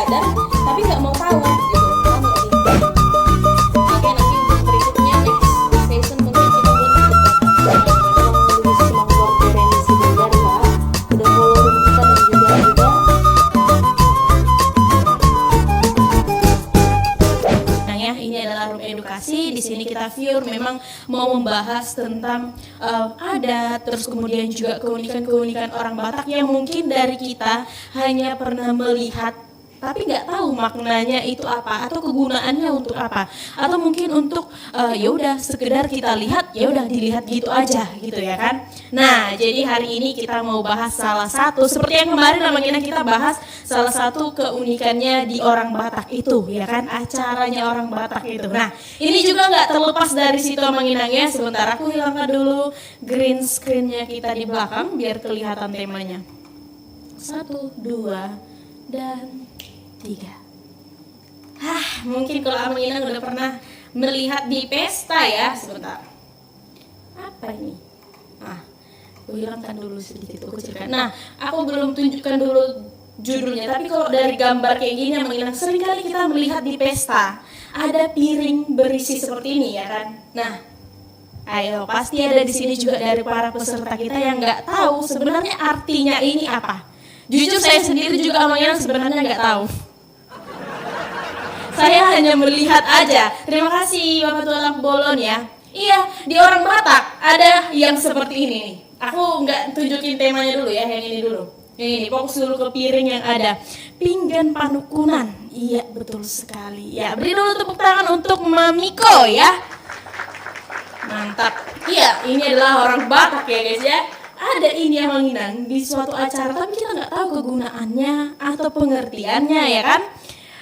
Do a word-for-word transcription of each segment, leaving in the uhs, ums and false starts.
Tapi nggak mau tahu gitu. Paham nggak sih? Oke, nanti untuk berikutnya, next session, mungkin kita buat untuk sebentar, ya. Udah mulai kita dan juga, juga. Nah, ya, ini adalah room edukasi. Di sini kita pure memang mau membahas tentang, eh, adat, terus kemudian juga keunikan-keunikan orang Batak yang mungkin dari kita hanya pernah melihat tapi nggak tahu maknanya itu apa atau kegunaannya untuk apa, atau mungkin untuk, eh, ya udah, sekedar kita lihat, ya udah, dilihat gitu aja gitu, ya kan. Nah, jadi hari ini kita mau bahas salah satu, seperti yang kemarin, Amang Inang, kita bahas salah satu keunikannya di orang Batak itu, ya kan, acaranya orang Batak itu. Nah, ini juga nggak terlepas dari situ, Amang Inang, ya. Sebentar, aku hilangkan dulu green screen-nya kita di belakang biar kelihatan temanya. Satu, dua, dan tiga. Hah, mungkin kalau Amang Inang udah pernah melihat di pesta, ya. Sebentar. Apa ini? Ah, aku hilangkan dulu sedikit, aku kecilkan. Nah, aku belum tunjukkan dulu judulnya, tapi kalau dari gambar kayak gini, Amang Inang, sering kali kita melihat di pesta ada piring berisi seperti ini, ya kan? Nah, ayo, pasti ada di sini juga dari para peserta kita yang nggak tahu sebenarnya artinya ini apa. Jujur, saya sendiri juga, Amang Inang, sebenarnya nggak tahu. Saya hanya melihat aja. Terima kasih, Bapak Tulang Bolon, ya. Iya, di orang Batak ada yang seperti ini nih. Aku nggak tunjukin temanya dulu, ya, yang ini dulu. Yang ini, fokus dulu ke piring yang ada. Pinggan panukunan. Iya, betul sekali. Ya, beri dulu tepuk tangan untuk Mamiko, ya. Mantap. Iya, ini adalah orang Batak, ya, guys, ya. Ada ini, Amang Inang, di suatu acara, tapi kita nggak tahu kegunaannya atau pengertiannya, ya kan?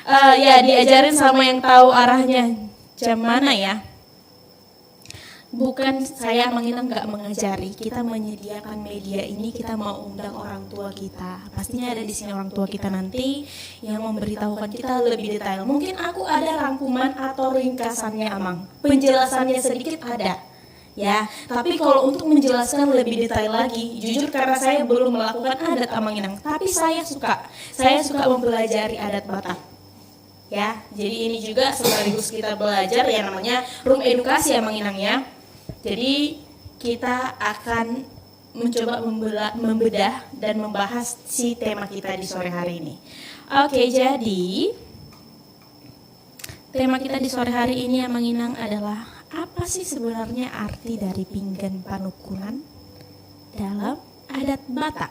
Eh, ya, diajarin sama yang tahu arahnya jam mana, ya. Bukan, saya, Amang Inang, nggak mengajari. Kita menyediakan media ini, kita mau undang orang tua kita. Pastinya ada di sini orang tua kita nanti yang memberitahukan kita lebih detail. Mungkin aku ada rangkuman atau ringkasannya, Amang. Penjelasannya sedikit ada. Ya, tapi kalau untuk menjelaskan lebih detail lagi, jujur, karena saya belum melakukan adat, Amang Inang, tapi saya suka, saya suka mempelajari adat Batak. Ya, jadi ini juga sekaligus kita belajar, ya, namanya room edukasi, Amang Inang, ya. Jadi kita akan mencoba membela-, membedah dan membahas si tema kita di sore hari ini. Oke, jadi tema kita di sore hari ini, Amang Inang, adalah apa sih sebenarnya arti dari pinggan panukunan dalam adat Batak?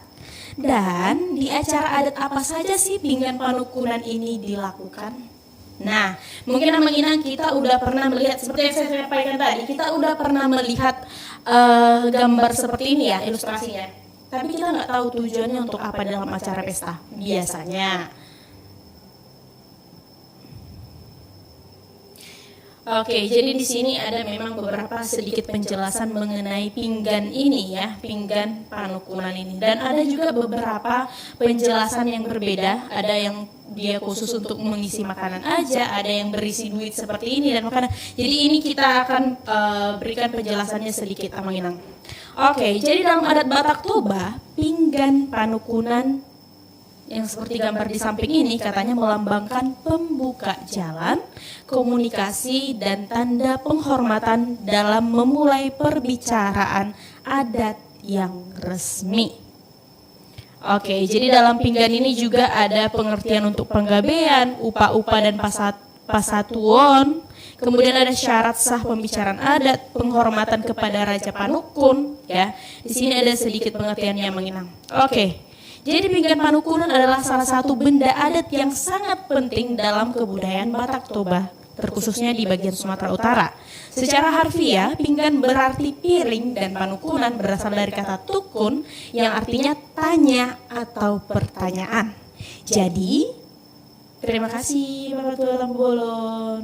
Dan di acara adat apa saja sih pinggan panukunan ini dilakukan? Nah, mungkin, Amang Inang, kita udah pernah melihat, seperti yang saya sampaikan tadi, kita udah pernah melihat, eh, gambar seperti ini, ya, ilustrasinya. Tapi kita nggak tahu tujuannya untuk apa dalam acara pesta, biasanya. Oke, jadi di sini ada memang beberapa sedikit penjelasan mengenai pinggan ini, ya, pinggan panukunan ini. Dan ada juga beberapa penjelasan yang berbeda, ada yang dia khusus untuk mengisi makanan aja, ada yang berisi duit seperti ini dan makanan. Jadi ini kita akan, eh, berikan penjelasannya sedikit, Amang Inang. Oke, jadi dalam adat Batak Toba, pinggan panukunan yang seperti gambar di samping ini katanya melambangkan pembuka jalan, komunikasi, dan tanda penghormatan dalam memulai perbicaraan adat yang resmi. Oke, jadi dalam pinggan ini juga ada pengertian untuk penggabean, upa-upa, dan pasat-, pasatuon. Kemudian ada syarat sah pembicaraan adat, penghormatan kepada raja panukun, ya. Di sini ada sedikit pengertiannya, Amang Inang. Oke. Jadi pinggan panukunan adalah salah satu benda adat yang sangat penting dalam kebudayaan Batak Toba, terkhususnya di bagian Sumatera Utara. Secara harfiah, pinggan berarti piring dan panukunan berasal dari kata tukun yang artinya tanya atau pertanyaan. Jadi, terima kasih, Bapak Tulang Bolon.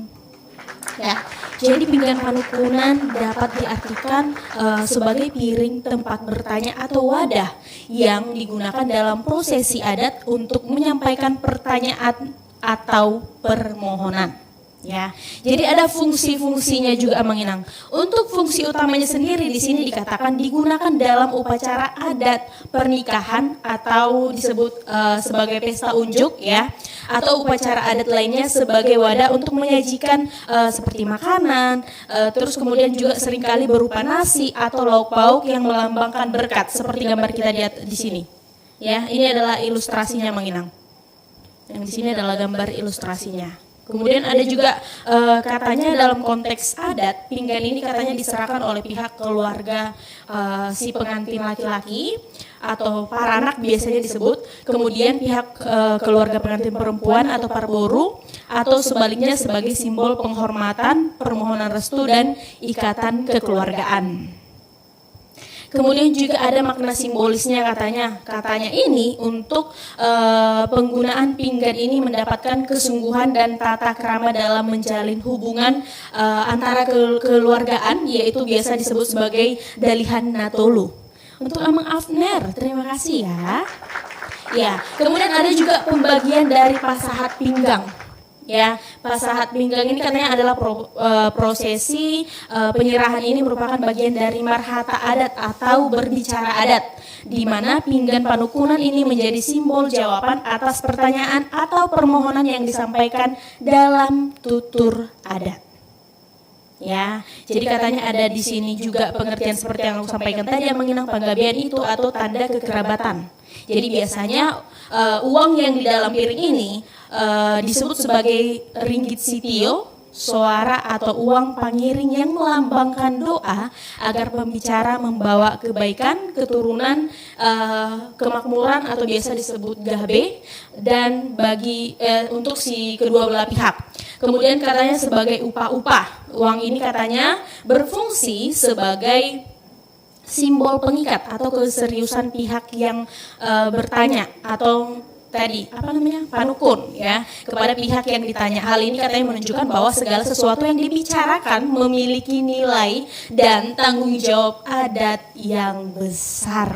Ya, jadi pinggan panukunan dapat diartikan, eh, sebagai piring tempat bertanya atau wadah yang digunakan dalam prosesi adat untuk menyampaikan pertanyaan atau permohonan. Ya, jadi ada fungsi-fungsinya juga, Amang Inang. Untuk fungsi utamanya sendiri di sini dikatakan digunakan dalam upacara adat pernikahan atau disebut, eh, sebagai pesta unjuk, ya, atau upacara adat lainnya sebagai wadah untuk menyajikan, eh, seperti makanan, eh, terus kemudian juga seringkali berupa nasi atau lauk pauk yang melambangkan berkat seperti gambar kita lihat di sini. Ya, ini adalah ilustrasinya, Amang Inang. Yang di sini adalah gambar ilustrasinya. Kemudian ada juga, eh, katanya dalam konteks adat, pinggan ini katanya diserahkan oleh pihak keluarga, eh, si pengantin laki-laki atau paranak biasanya disebut. Kemudian pihak, eh, keluarga pengantin perempuan atau parboru, atau sebaliknya sebagai simbol penghormatan, permohonan restu, dan ikatan kekeluargaan. Kemudian juga ada makna simbolisnya katanya. Katanya ini untuk, eh, penggunaan pinggan ini mendapatkan kesungguhan dan tata krama dalam menjalin hubungan, eh, antara ke-, keluargaan, yaitu biasa disebut sebagai dalihan na tolu. Untuk Amang Afner, terima kasih ya. Ya, kemudian ada juga pembagian dari pasahat pinggang. Ya, pasahat pinggang ini katanya adalah pro-, eh, prosesi, eh, penyerahan ini merupakan bagian dari marhata adat atau berbicara adat, di mana pinggan panukunan ini menjadi simbol jawaban atas pertanyaan atau permohonan yang disampaikan dalam tutur adat. Ya, jadi katanya ada di sini juga pengertian seperti yang aku sampaikan tadi, Amang Inang, panggabean itu atau tanda kekerabatan. Jadi biasanya, eh, uang yang di dalam piring ini, eh, disebut sebagai ringgit sitio, soara atau uang pangiring yang melambangkan doa agar pembicara membawa kebaikan, keturunan, eh, kemakmuran atau biasa disebut gabe, dan bagi, eh, untuk si kedua belah pihak. Kemudian katanya sebagai upah-upah. Uang ini katanya berfungsi sebagai simbol pengikat atau keseriusan pihak yang, eh, bertanya atau tadi, apa namanya, panukun, ya, kepada pihak yang ditanya. Hal ini katanya menunjukkan bahwa segala sesuatu yang dibicarakan memiliki nilai dan tanggung jawab adat yang besar.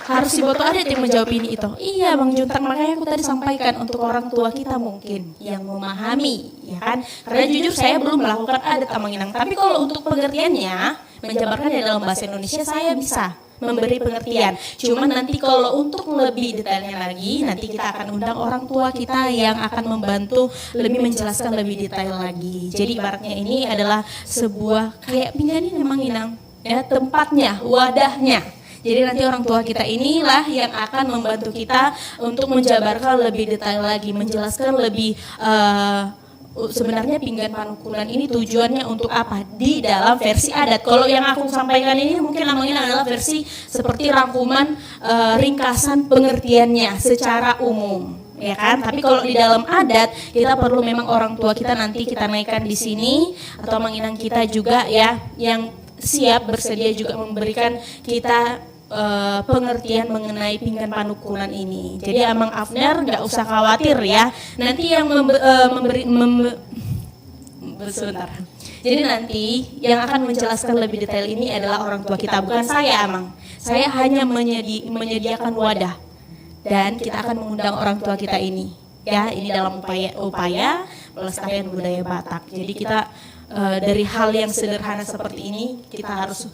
Harus si boto adat yang menjawab ini, ito. Iya, Bang Juntang, makanya aku tadi sampaikan untuk orang tua kita mungkin yang memahami, ya kan? Karena jujur saya belum melakukan adat, Amang Inang. Tapi kalau untuk pengertiannya, menjabarkannya dalam bahasa Indonesia, saya bisa memberi pengertian. Cuman nanti kalau untuk lebih detailnya lagi, nanti kita akan undang orang tua kita yang akan membantu lebih menjelaskan lebih detail lagi. Jadi ibaratnya ini adalah sebuah kayak pinggan ini, Amang Inang, ya, tempatnya, wadahnya. Jadi nanti orang tua kita inilah yang akan membantu kita untuk menjabarkan lebih detail lagi, menjelaskan lebih, eh, sebenarnya pinggan panukunan ini tujuannya untuk apa di dalam versi adat. Kalau yang aku sampaikan ini mungkin, Amang Inang, adalah versi seperti rangkuman, eh, ringkasan pengertiannya secara umum, ya kan? Tapi kalau di dalam adat, kita perlu memang orang tua kita nanti kita naikkan di sini, atau Amang Inang kita juga, ya, yang siap bersedia juga memberikan kita, eh, pengertian mengenai pinggan panukunan ini. Jadi Amang Afner nggak usah khawatir, ya. Nanti yang membe-, eh, memberi, membe-, sebentar. Jadi nanti yang akan menjelaskan lebih detail ini adalah orang tua kita, bukan saya, Amang. Saya hanya menyedi-, menyediakan wadah. Dan kita akan mengundang orang tua kita ini. Ya, ini dalam upaya, upaya pelestarian budaya Batak. Jadi kita, eh, dari hal yang sederhana seperti ini, kita harus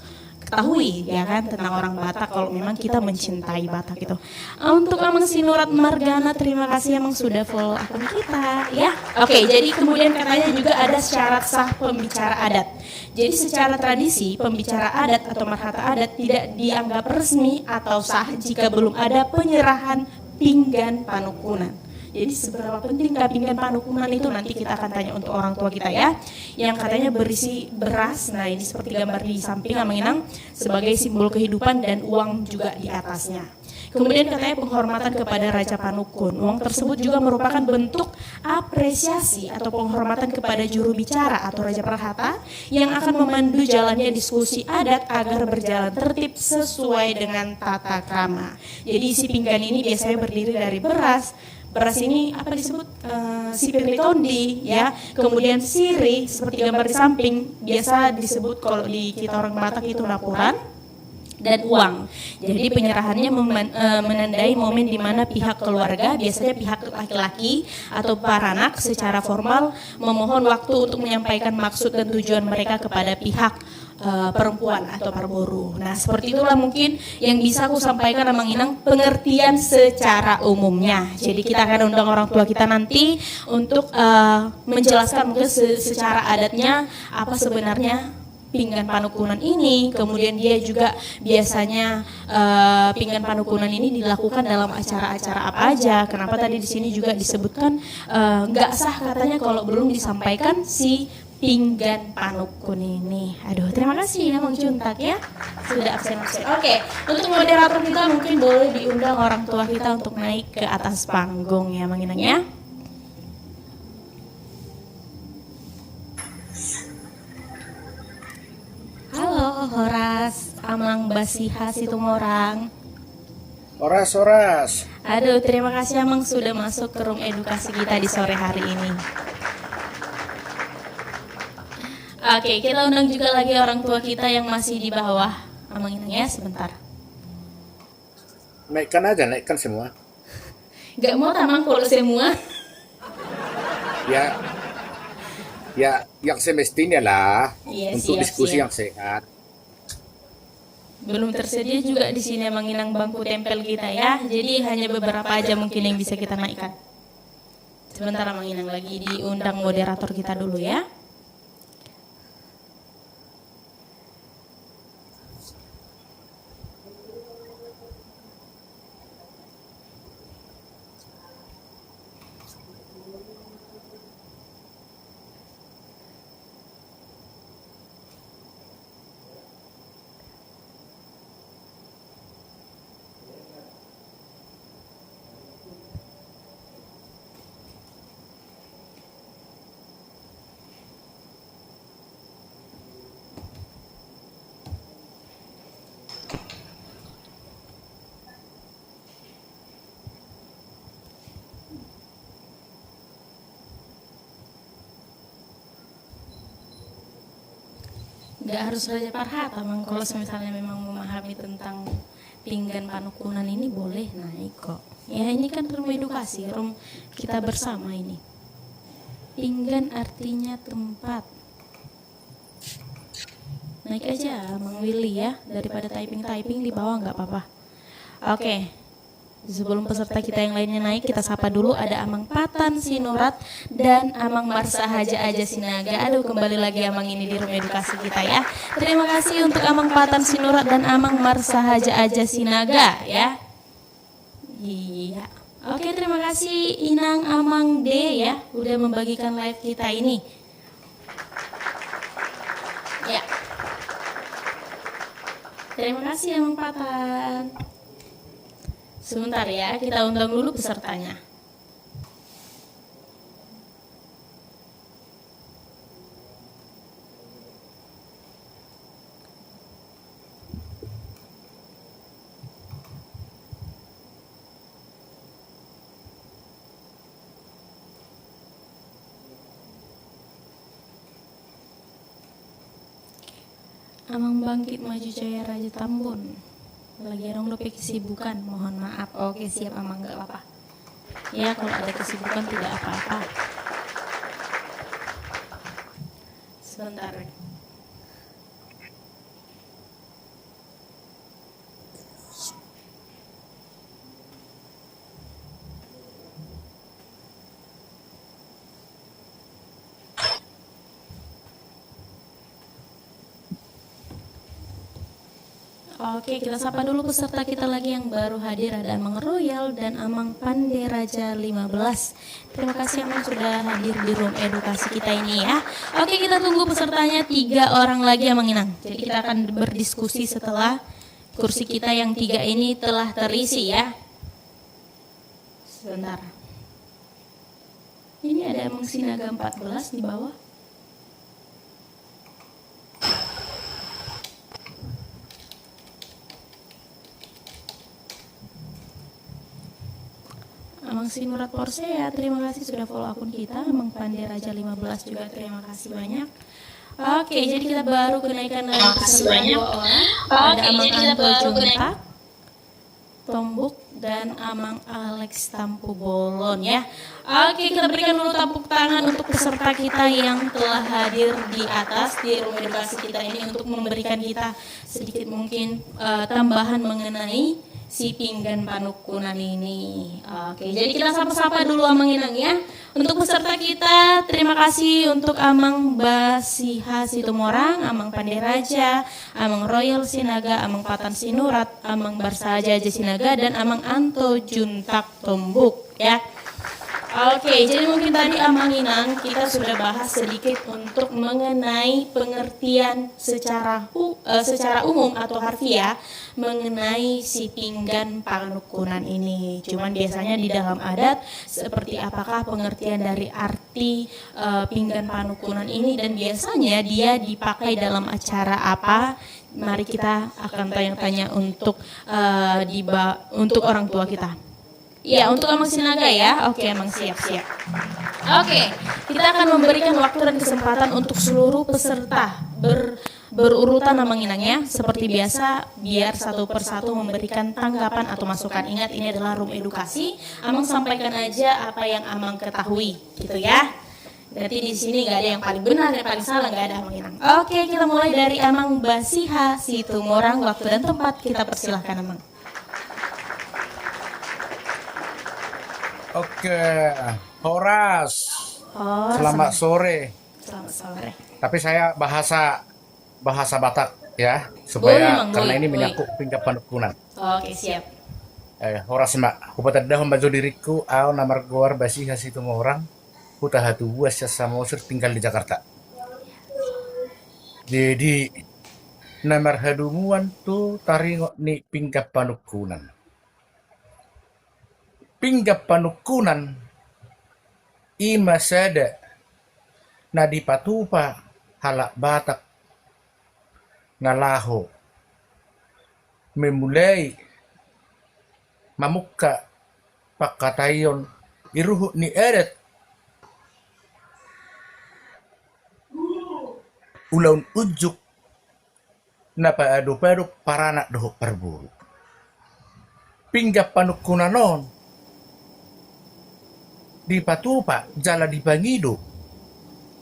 ketahui, ya kan, tentang orang Batak kalau memang kita mencintai Batak itu. Untuk Amang Sinurat Margana, terima kasih, Amang, sudah follow akun kita, ya. Oke, jadi kemudian katanya juga ada syarat sah pembicara adat. Jadi secara tradisi, pembicara adat atau marhata adat tidak dianggap resmi atau sah jika belum ada penyerahan pinggan panukunan. Jadi seberapa pentingkah pinggan panukunan itu nanti kita akan tanya untuk orang tua kita, ya. Yang katanya berisi beras, nah ini seperti gambar di samping, Amang Inang, sebagai simbol kehidupan dan uang juga di atasnya. Kemudian katanya penghormatan kepada Raja Panukun. Uang tersebut juga merupakan bentuk apresiasi atau penghormatan kepada juru bicara atau Raja Perhata yang akan memandu jalannya diskusi adat agar berjalan tertib sesuai dengan tata krama. Jadi isi pinggan ini biasanya berdiri dari beras. Beras ini apa disebut? Eh, sipir ni tondi, ya. Kemudian sirih seperti gambar di samping, biasa disebut kalau di kita orang Batak itu napuran. dan uang. Jadi penyerahannya memen- eh, menandai momen di mana pihak keluarga, biasanya pihak laki-laki atau paranak, secara formal memohon waktu untuk menyampaikan maksud dan tujuan mereka kepada pihak eh, perempuan atau parboru. Nah, seperti itulah mungkin yang bisa aku sampaikan, Amang Inang, pengertian secara umumnya. Jadi kita akan undang orang tua kita nanti untuk eh, menjelaskan mungkin se- secara adatnya apa sebenarnya pinggan panungkunan ini, kemudian dia juga biasanya eh, pinggan panungkunan ini dilakukan dalam acara-acara apa aja. Kenapa tadi di sini juga disebutkan eh, nggak sah katanya kalau belum disampaikan si pinggan panungkun ini. Aduh, terima kasih ya Mang Juntak ya, sudah absen-absen. Oke, untuk moderator kita mungkin boleh diundang orang tua kita untuk naik ke atas panggung ya, Mang Inang ya. Halo, horas, Amang Basiha Situmorang. Horas, horas. Aduh, terima kasih Amang sudah masuk ke room edukasi kita di sore hari ini. Oke, kita undang juga lagi orang tua kita yang masih di bawah. Amang Inang ya, sebentar. Naikkan aja, naikkan semua. Nggak mau, Amang, kalau semua. Ya, ya, yang semestinya lah. Iya, untuk siap, diskusi siap. Yang sehat. Belum tersedia juga di sini, Amang Inang, bangku tempel kita ya. Jadi hanya beberapa aja mungkin yang bisa kita naikkan. Sebentar, Amang Inang, lagi diundang moderator kita dulu ya. Nggak harus Raja Parhata, Mang, kalau misalnya memang memahami tentang pinggan panungkunan ini boleh naik kok. Ya, ini kan room edukasi, room kita bersama ini. Pinggan artinya tempat. Naik aja, Mang Willy ya, daripada typing-typing di bawah nggak apa-apa. Oke. Sebelum peserta kita yang lainnya naik, kita sapa dulu ada Amang Patan Sinurat dan Amang Marsahaja Aja Sinaga. Aduh, kembali lagi Amang ini di room edukasi kita ya. Terima kasih untuk Amang Patan Sinurat dan Amang Marsahaja Aja Sinaga ya. Iya. Oke, terima kasih Inang Amang D ya, udah membagikan live kita ini. Ya. Terima kasih Amang Patan. Sebentar ya, kita undang dulu pesertanya. Amang Bangkit Maju Jaya Raja Tambun. Lagi adong dope kesibukan, mohon maaf. Oke, siap Amang, nggak apa-apa. Ya, kalau ada kesibukan tidak apa-apa. Sebentar. Oke, kita sapa dulu peserta kita lagi yang baru hadir, ada Amang Royal dan Amang Pande Raja lima belas. Terima kasih Amang sudah hadir di room edukasi kita ini ya. Oke, kita tunggu pesertanya tiga orang lagi Amang Inang. Jadi kita akan berdiskusi setelah kursi kita yang tiga ini telah terisi ya. Sebentar. Ini ada Amang Sinaga empat belas di bawah. Amang Sinurat Porsea, terima kasih sudah follow akun kita. Amang Pande Raja lima belas juga, terima kasih banyak. Oke, jadi kita baru kenaikan lagi peserta dua orang. Ada Amang Anto Juntak Tombuk dan Amang Alex Tampubolon, ya. Oke, kita berikan dulu tepuk tangan untuk peserta kita yang telah hadir di atas, di ruang edukasi kita ini, untuk memberikan kita sedikit mungkin, eh, tambahan mengenai si pinggan panungkunan ini. Oke, jadi kita sapa-sapa dulu Amang Inang, ya. Untuk peserta kita, terima kasih untuk Amang Basiha Situmorang, Amang Pande Raja, Amang Royal Sinaga, Amang Patan Sinurat, Amang Barsaja Aja Sinaga, dan Amang Anto Juntak Tombuk, ya. Oke, jadi mungkin tadi Amang Inang kita sudah bahas sedikit untuk mengenai pengertian secara hu- eh, secara umum atau harfiah mengenai si pinggan panungkunan ini. Cuman biasanya di dalam adat, seperti apakah pengertian dari arti, eh, pinggan panungkunan ini, dan biasanya dia dipakai dalam acara apa? Mari kita akan tanya-tanya untuk, eh, di ba- untuk orang tua kita. Ya, untuk Amang Sinaga, ya. Oke, Amang, siap, siap. Oke, kita akan memberikan waktu dan kesempatan untuk seluruh peserta ber- berurutan, Amang Inang, ya. Seperti biasa, biar satu persatu memberikan tanggapan atau masukan. Ingat, ini adalah room edukasi. Amang sampaikan aja apa yang Amang ketahui, gitu, ya. Berarti di sini nggak ada yang paling benar, yang paling salah, nggak ada, Amang Inang. Oke, kita mulai dari Amang Basiha Situmorang. Waktu dan tempat kita persilahkan, Amang. Oke, horas. Horas, Amang. Selamat sore. Selamat sore. Tapi saya bahasa, bahasa Batak, ya, supaya, boleh, Amang, karena boleh, ini boleh. Menyangkut pinggan panungkunan. Oke, siap. Eh, horas ma. Hupatandahon ma jo diringku, au na margoar Basiha Situmorang, huta hatubuan sian Samosir, tinggal di Jakarta. Jadi, na marhadomuan tu taringot ni pinggan panungkunan. Pinggan panungkunan i ma sada na dipatupa halak Batak na laho memulai mamungka pangkataion di ruhut ni adat, ulaon unjuk na paadop-adop paranak dohot parboru. Pinggan panungkunan on dipatupa jala dipangido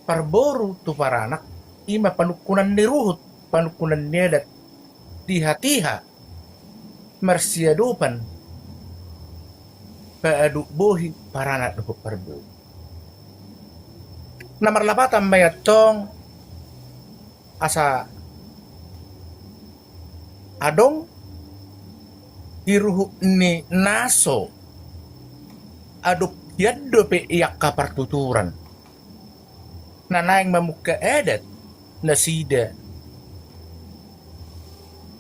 parboru tu paranak, i ma panungkunan ni ruhut, panungkunan ni adat, di hatiha marsiadopan paadop bohi paranak dohot parboru. Na marlapatan ma i antong, asa adong di ruhut ni na so adop hian dope i angka partuturan na naeng mamungka adat nasida.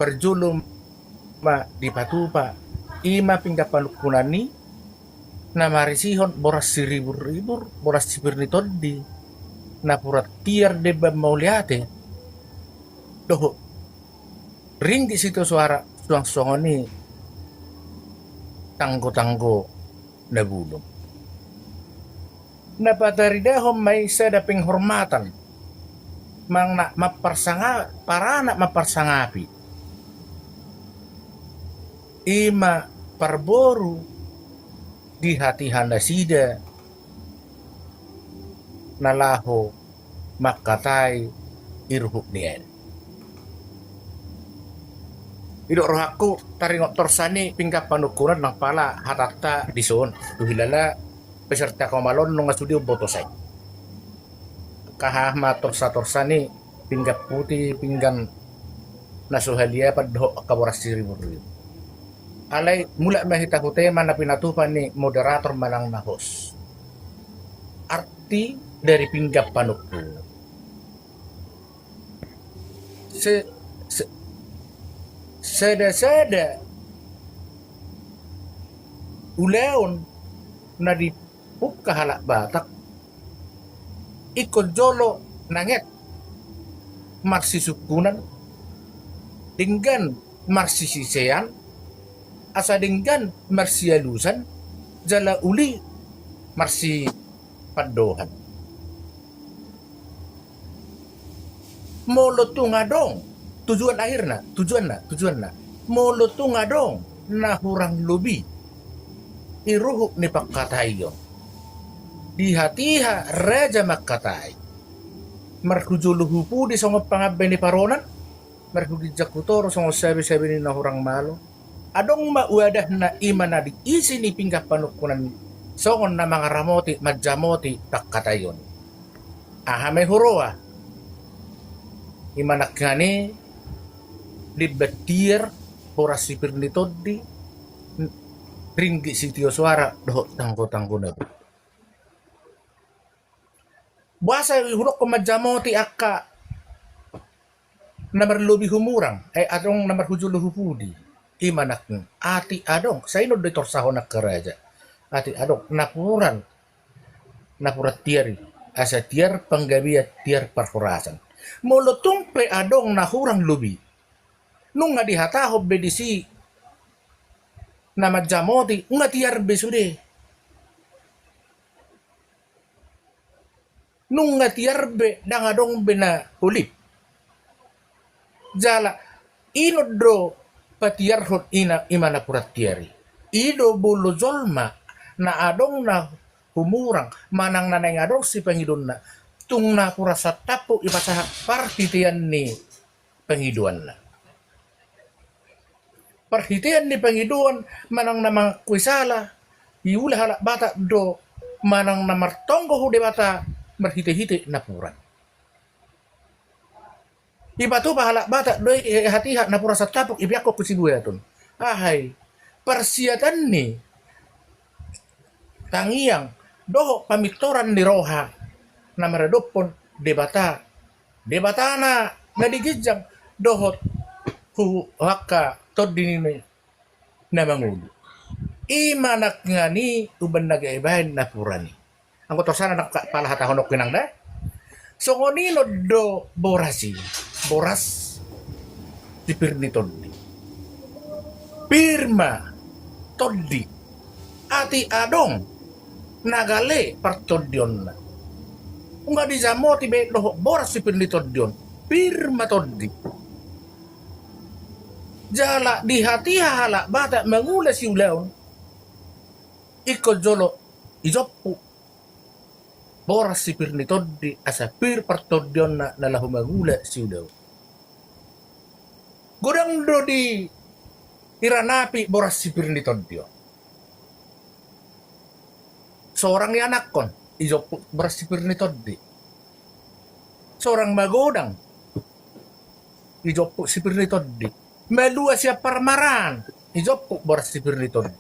Parjolo ma dipatupa, i ma pinggan panungkunan i, na marisihon boras siribur-ribur, boras sipir ni tondi, napuran tiar, demban mauliate, dohot ringgit sitio soara, suang songon i tanggo-tanggo na bulung. Na pataridahon ma i sada penghormatan manang na mamparsanga-, paranak mamparsangapi, i ma parboru di hatiha nasida na laho mangkatai di ruhut ni adat. Didok rohangku, taringot torsan ni pinggan panungkunan nang pala hatanta dison, tu hilala peserta komalon nunga sude umboto sai. Angka aha ma torsa-torsa ni pinggan puti, pinggan na so haliapan dohot angka boras siribur-ribur. Alai mulak ma hita tu tema na pinatupa ni moderator manang na host. Arti dari pinggan panungkunan. Se-, se-, sada-sada ulaon na dipungka halak Batak, ingkon jolo nanget marsisungkunan, denggan marsisisean, asa denggan marsialusan, jala uli marsipandohan. Molo tung adong, tujuan akhirna, tujuanna, tujuanna. Molo tung adong na hurang lobi i ruhut ni pangkataion, di hatiha raja mangkatai, marhujolo hu pudi songon pangambei ni paronan, marhuginjang hu toru songon sabe-sabe ni na hurang malo. Adong ma wadahna, i ma na di isi ni pinggan panungkunan, songon na mangaramoti, manjamoti pangkataion. Aha ma i huroha? I ma nangkinan i, limba tiar, boras si pir ni tondi, ringgit sitio soara dohot tanggo-tanggo na bulu. Boasa hudokkon manjamoti angka na marlobi humurang, eh, adong na marhujolo hu pudi? I ma nangkin, atik adong, sai on do ditorsahon angka raja. Atik adong napuran, napuran tiar i, asa tiar panggabean, tiar parhorasan. Molo tung pe adong na hurang lobi, nunga dihatahon be disi na manjamoti, nunga tiar be sude. Nunga tiar be, ndang adong be na holip. Jala i on do patiarhon i na, i ma napuran tiar i. I do molo jolma na adong na humurang manang na naeng adong sipangidoanna, tung napuran santampuk i pasahat parhitean ni pangidoanna. Parhitean ni pangidoan manang na mangakui sala, iula halak Batak do manang na martonggo hu Debata marhite-hite napuran. Ipatupa halak Batak do i hatiha napuran santampuk, ipeakhon hu sibuaton. Aha i? Parsiatan ni tangiang dohot pamintoran ni roha na maradophon Debata, Debatana na di ginjang dohot hu angka tondi ni na mangolu. I ma nangkinan i umbahen na gabe baen napuran i. Anggo torsana nangkin pala hatahononku, inang, da. Songon i on do boras i, boras si pir ni tondi. Pir ma tondi, atik adong na gale partondionna. Nunga dijamoti be dohot boras si pir ni tondi on, pir ma tondi. Jala di hatiha halak Batak mangula siulaon, ingkon jolo ijomput boras si pir ni tondi, asa pir partondionna na laho mangula siulaon. Godang do diiranapi boras si pir ni tondi on. Sorang ianakhon, ijomput boras si pir ni tondi. Sorang magodang, ijomput si pir ni tondi. Malua sian parmaraan, ijomput boras si pir ni tondi.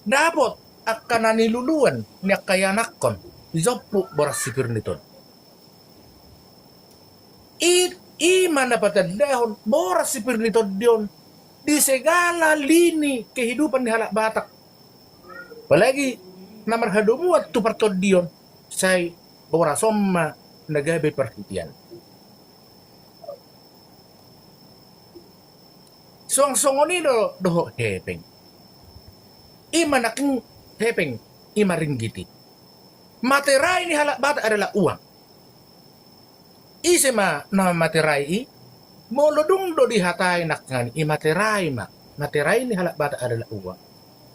Dapot angka na niluluan ni angka ianakhon, ijomput boras si pir ni tondi. I, i ma na patandahon boras si pir ni tondi on di segala lini kehidupan ni halak Batak. Apalagi na marhadomuan tu partondion, sai boras on ma na gabe parhitean. Suang songon i do dohot hepeng. I ma nangkin hepeng, i ma ringgit i. Materai ni halak Batak adalah uang. Ise ma na materai i? Molo dung do dihatai nangkin i, materai ma. Materai ni halak Batak adalah uang.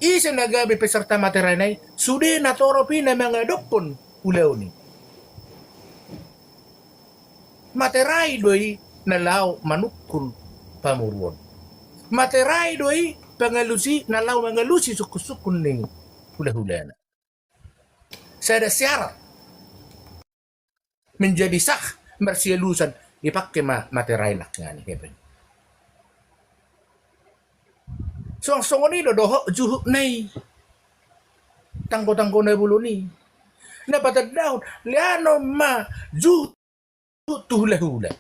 Ise na gabe peserta materaina i? Sude na torop i na mangadophon ulaon i. Materai do i na laho manungkun pamoruon. Materai do i pangalusi na laho mangalusi sungkun-sungkun ni hulahulana. Sada syarat menjadi sah marsialusan, dipangke ma materai nangkin i, hepeng. Suang songon i do dohot juhutna i, tanggo-tanggo na bolon i. Na patandahon lehonon ma juhut tu hulahula.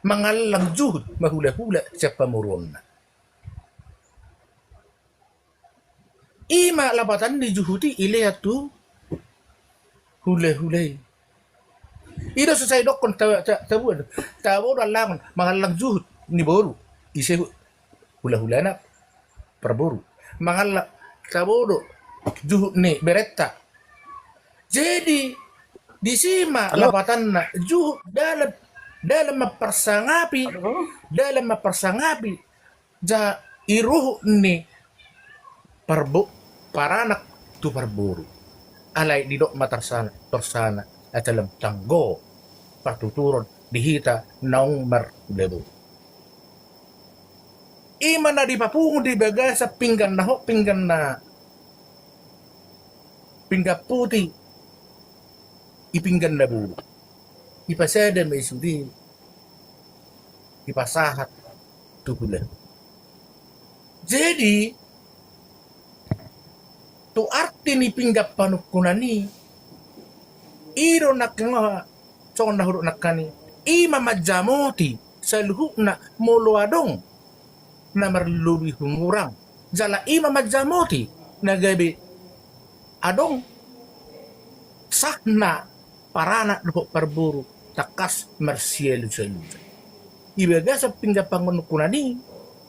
Mangallang juhut ma hulahula sian pamoruonna. I ma lapatan ni juhut i, ilehon tu hulahula i. I do so sai dokkon ta, ta, tabo, tabo do allangon mangallang juhut ni boru. Ise hu, hulahulana parboru. Mangallang tabo do juhut ni berenta. Jadi Disi ma lapatanna, juhut dalam, dalam mamparsangapi, dalam mamparsangapi ja iruhut ni parbo-, paranak tu parboru. Alai didok ma tarsana, tarsana, ate lam tanggo partuturon di hita naung marhulaboru. I ma na dipapungu di bagasan pinggan na hot, pinggan na, pinggan puti, i pinggan na boru. Ipasada ma i sude, ipasahat tu hula. Jadi, tu arti ni pinggan panungkunan i, i do nangkin, songon na hudok nangkin i, i ma manjamoti saluhutna molo adong na marlobihon hurang. Jala i ma manjamoti na gabe adong sahna paranak dohot parboru tangkas marsialusalusan. Di bagasan pinggan panungkunan i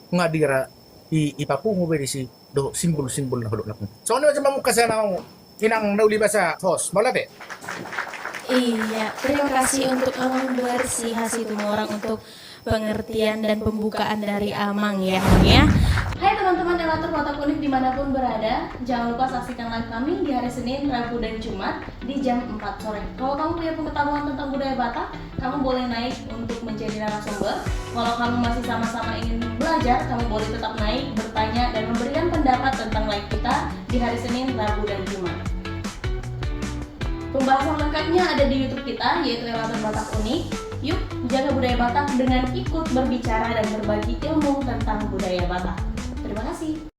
nga dira i, ipapungu be disi dohot simbol-simbol na hudok nangkin. Songon i ma jumpa mungka sana inang na uli basa host. Mauliate. Iya, terima kasih untuk Amang Barsi Hasitumorang untuk pengertian dan pembukaan dari Amang ya, Amang ya. Hai teman-teman Elator Batak Unik dimanapun berada, jangan lupa saksikan live kami di hari Senin, Rabu, dan Jumat di jam empat sore. Kalau kamu punya pengetahuan tentang budaya Batak, kamu boleh naik untuk menjadi narasumber. Kalau kamu masih sama-sama ingin belajar, kamu boleh tetap naik, bertanya, dan memberikan pendapat tentang live kita di hari Senin, Rabu, dan Jumat. Pembahasan lengkapnya ada di YouTube kita, yaitu Elator Batak Unik. Yuk, jaga budaya Batak dengan ikut berbicara dan berbagi ilmu tentang budaya Batak. Terima kasih.